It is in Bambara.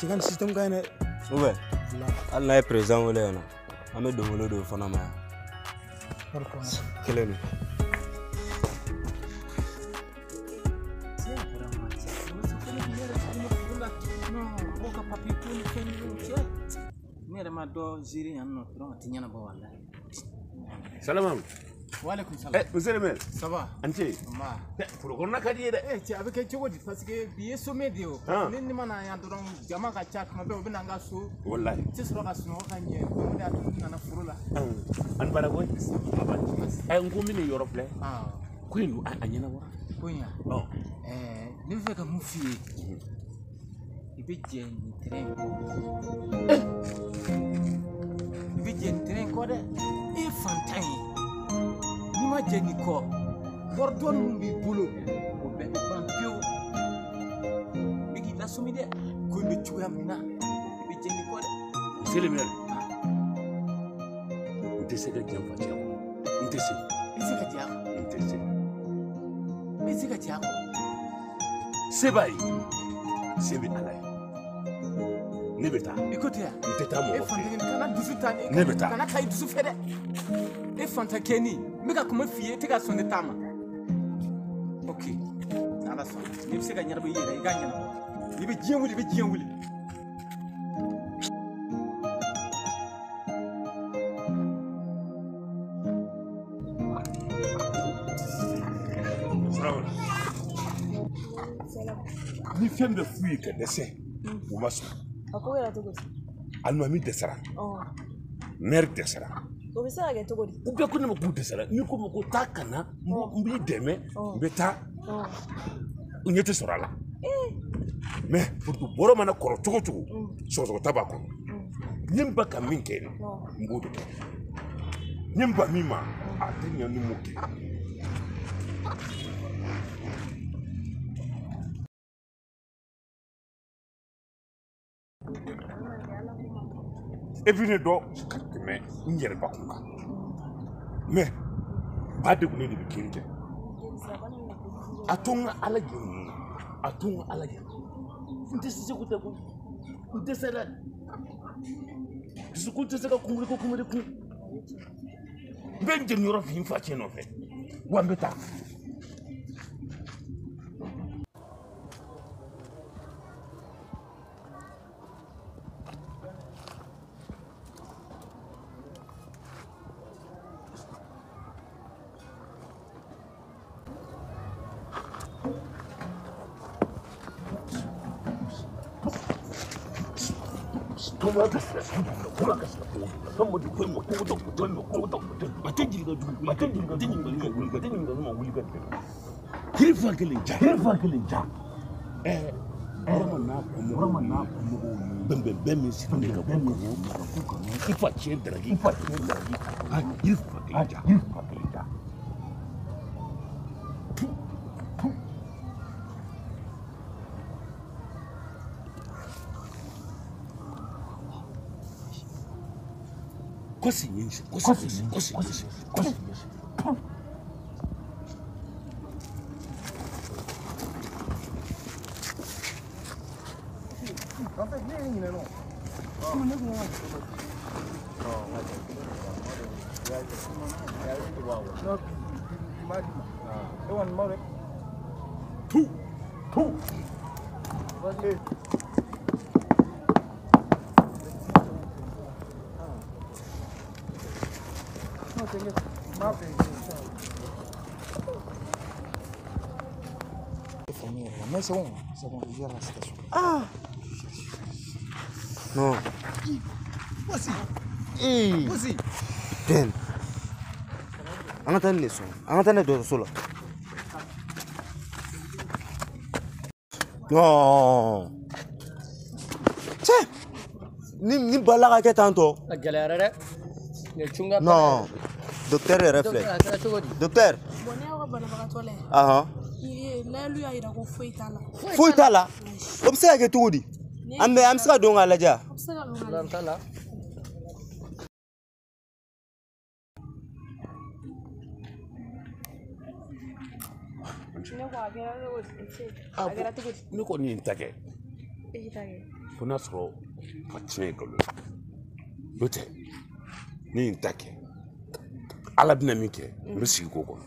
Cɛ ka nin système ka ɲi dɛ. Ou bien hali n'a ye président wele yan nɔ, an bɛ dɔnkili don fana ma yan. Kelen don. Ne yɛrɛ ma dɔ ziiri yan nɔ dɔrɔn a tɛ ɲɛnabɔ walahi. Salam. Waaleykum salam. Eh, monsieur le maire. Ça va? A ni ce. Nba. Foro kɔnɔna ka di ye dɛ. Eh, cɛ a bɛ kɛ cogo di parce que bi ye sommet de ye o. Ni ma na yan dɔrɔn jama ka ca tuma bɛɛ u bɛ na n ka so. Walahi. N tɛ sɔrɔ ka sunɔgɔ ka ɲɛ o de y'a to n nana foro la. An baara koyi. Ɛ n ko min ye yɔrɔ filɛ. Ko in dun a ɲɛnabɔra. Ko in ya. Ɛɛ ne bɛ fɛ ka mun f'i ye. I bɛ jɛ nin terrain in kɔ. I bɛ jɛ nin terrain in kɔ dɛ. E ye fantan ye. N'i ma jɛ nin kɔ, wari dɔɔni min b'i bolo, o bɛɛ bɛ ban pewu. N bɛ k'i lasɔmi dɛ. Ko in bɛ cogoya min na, i bɛ jɛ nin kɔ dɛ. Monsieur le maire. N tɛ se ka jɛ n facɛ kɔ. N tɛ se. I tɛ se ka jɛ a kɔ. N tɛ se. I tɛ se ka jɛ a kɔ. Se b'a ye. Se bɛ Ala ye. Ne bɛ taa. I ko ten yan. N tɛ taa mɔgɔ fɛ yen. E fantan kana dusu ta. Ne bɛ taa. Kana taa i dusu fɛ dɛ. E fantankɛnin, n bɛ ka kuma f'i ye, e tɛ ka sɔn ne ta ma. Ok, n'Ala sɔnna, n'i bɛ se ka ɲɛnabɔ i yɛrɛ ye, i k'a ɲɛnabɔ. N'i bɛ diɲɛ wuli, i bɛ diɲɛ wuli. Ni fɛn bɛ f'u ye ka dɛsɛ, u ma sɔn. A ko kɛra cogo di? Alimami dɛsɛra. Maire dɛsɛra. O bɛ se ka kɛ cogo di? U bɛɛ ko ne ma k'u dɛsɛra. N'i ko ma ko taa ka na, n b'i dɛmɛ, n bɛ taa. U ɲɛ tɛ sɔrɔ a la. Mais bɔrɔ mana kɔrɔ cogo cogo, sɔgɔsɔgɔ ta b'a kɔnɔ. Ni n ba ka min kɛ, n b'o de kɛ. Ni n ba min ma, a tɛ ɲɛ ni m'o kɛ. E bɛ ne dɔn ka tɛmɛ n yɛrɛ bakun kan. Mais ba degunnen de bɛ kiiri kɛ. A to n ka Ala jɛ ninnu na. A to n ka Ala jɛ. N tɛ se ko tɛ koyi. N dɛsɛra. Dusukun tɛ se ka kunbiri ko kunbiri kun. N bɛ n jeniyɔrɔ fin n fa cɛ nɔfɛ. Wa n bɛ taa. Mais c'est bon, je gère la situation. Ah! Non. Voici. Hey. Voici. Den. An ka taa nin de sɔn. An ka taa n'a ye dɔgɔtɔrɔso la. Non. Cɛ! Ni balila ka kɛ tan tɔ. A gɛlɛyara dɛ. Nin ye cunga. Non. Docteur yɛrɛ filɛ. A kɛra cogo di? Docteur. Bon, ne y'aw ka banabagatɔ lajɛ. Ahan. Layɛliw y'a yira ko foyi t'a la. Foyi t'a la? O bɛ se ka kɛ cogo di? An bɛ se ka don k'a lajɛ. A bɛ se ka don k'a lajɛ. T'a la. Ne ko a kɛra cogo di? A kɛra cogo di? Ne kɔni ye n ta kɛ. E y'i ta kɛ. Fo n'a sɔrɔ ka tiɲɛ ye nkalon ye. N'o tɛ, ne ye n ta kɛ. Ala bɛna min kɛ, n bɛ sigi k'o kɔnɔ.